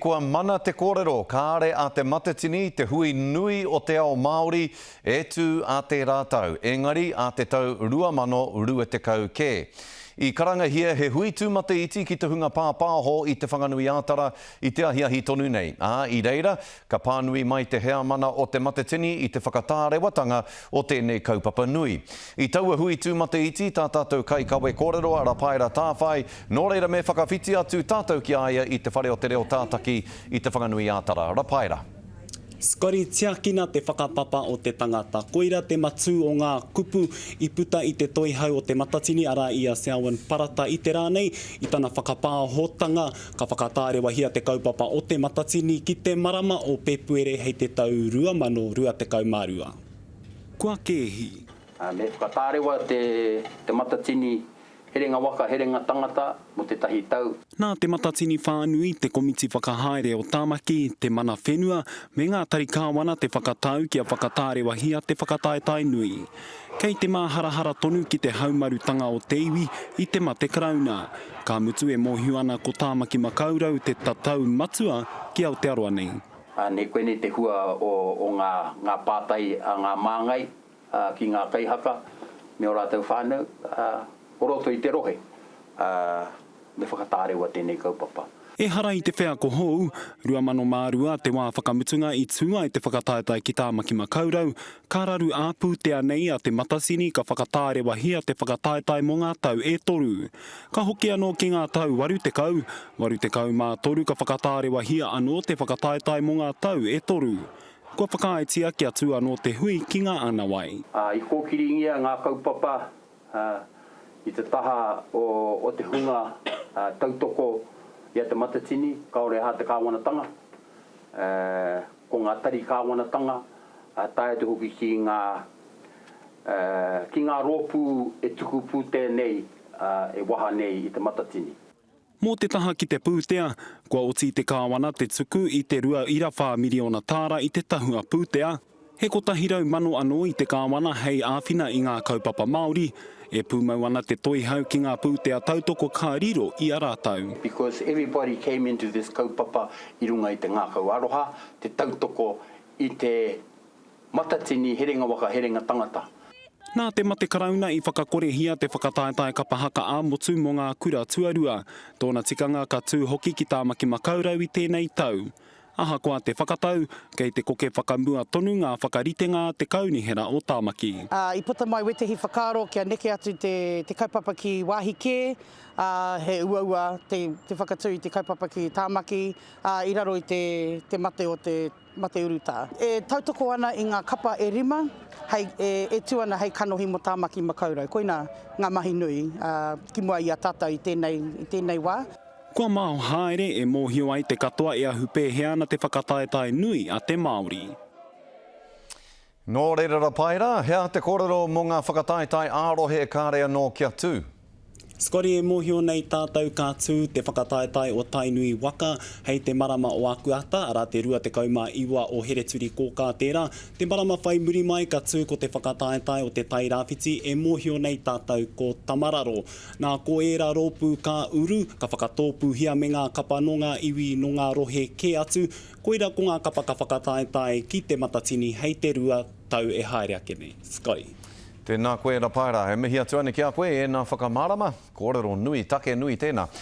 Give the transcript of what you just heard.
kua mana te kōrero kāre a Te Matatini, te hui nui o te ao Māori, e tū a tērā tau, engari a te tau 2020 kē. I karangahia he hui tūmataiti ki te hunga pāpāho i Te Whanganui-ā-Tara i te ahiahi tonu nei, ā, i reira, ka pānui mai te heamana o Te Matatini i te whakatārewatanga o tēnei kaupapa nui. I taua hui tūmataiti tā tātou kaikawe kōrero a Rapaera Tāwhai, nō reira me whakawhiti atu tātou ki a ia i Te Whare o te Reo Tātaki i Te Whanganui-ā-Tara. Rapaera. Scotty, Tiakina te whakapapa o te tangata. Koira te matū o ngā kupu i puta i te toihau o Te Matatini, arā i a Selwyn Parata i te rā nei, i tana whakapāhotanga, ka whakatārewahia te kaupapa o Te Matatini ki te marama o Pēpuere hei te tau 2022. Kua kēhi. Me whakatārewa te Matatini Herenga waka, herenga tangata mo tetahi tau. Nā Te Matatini Whānui, te Komiti Whakahaere o Tāmaki, te Mana Whenua, me ngā tari kāwana te whakatau kia whakatārewahia te whakataetae nui. Kei te māharahara tonu ki te haumarutanga o te iwi i te mate Karauna. Ka mutu e mōhio ana ko Tāmaki Makaurau te tatau matua ki Aotearoa nei. Nei koinei te hua o ngā pātai a ngā māngai ki ngā kaihaka me ō rātou whānau o roto i te rohe, ā, me whakatārewa tēnei kaupapa. Ehara i te wheako hou, 2002 te wā whakamutunga i tū ai te whakataetae ki Tāmaki Makaurau, ka raru ā-pūtea nei a Te Matatini ka whakatārewahia te whakataetae mō ngā tau e toru. Ka hoki anō ki ngā tau 80, 83 ka whakatārewahia anō te whakataetae mō ngā tau e toru. Kua whakaaetia kia tū anō te hui ki ngā anawai. I kōkiringia ngā kaupapa i te taha o te hunga tautoko i a Te Matatini, kāore aha te kāwanatanga, ko ngā tari kāwanatanga, tae atu hoki ki ngā ki ngā rōpū e tuku pūtea nei, e waha nei i Te Matatini. Mō te taha ki te pūtea, kua oti i te Kāwana te tuku i te 2.4 miriona tāra i te tahua pūtea, he 100,000 anō i te Kāwana hei āwhina i ngā kaupapa Māori, e pūmau ana te Toihau ki ngā pūtea tautoko ka riro i a rātou. Because everybody came into this kaupapa i runga i te ngākau aroha, te tautoko i te Matatini, herenga waka, herenga tangata. Nā te mate Karauna i whakakorehia te whakataetae kapa haka ā-motu mō ngā kura tuarua. Tōna tikanga ka tū hoki ki Tāmaki Makaurau i tēnei tau. Ahakoa te whakatau, kei te koke whakamua tonu ngā whakaritenga a te Kaunihera o Tāmaki. I puta mai wētehi whakaaro kia neke atu te kaupapa ki wāhi kē, ā, he uaua te whakatū i te kaupapa ki Tāmaki, ā, i raro i te mate o te Mate urutā. E tautoko ana i ngā kapa e rima hei, e, e tū ana hei kanohi mō Tāmaki Makaurau. Koina ngā mahi nui, ā, ki mua i a tātou i tēnei, i tēnei wā. Kua mao haere e mōhio ai te katoa e ahu pēhea ana te whakataetae nui a te Māori. Nō reira Rapaera, he aha te kōrero mō ngā whakataetae ā-rohe kāre anō kia tū? Scotty, e mōhio nei tātou ka tū te whakataetae o Tainui waka hei te marama o Akuata, arā te 29 o Hereturikōkā tērā. Te marama whai muri mai ka tū ko te whakataetae o Te Tairāwhiti e mōhio nei tātou ko Tamararo. Nā ko ērā rōpū ka uru, ka whakatōpūhia me ngā kapa nō ngā iwi nō ngā rohe kē atu, koira ko ngā kapa ka whakataetae ki Te Matatini hei te rua tau e haere ake nei. Scotty. Tēnā koe Rapaera, e mihi atu ana ki a koe i ēnā whakamārama, kōrero nui, take nui tēnā.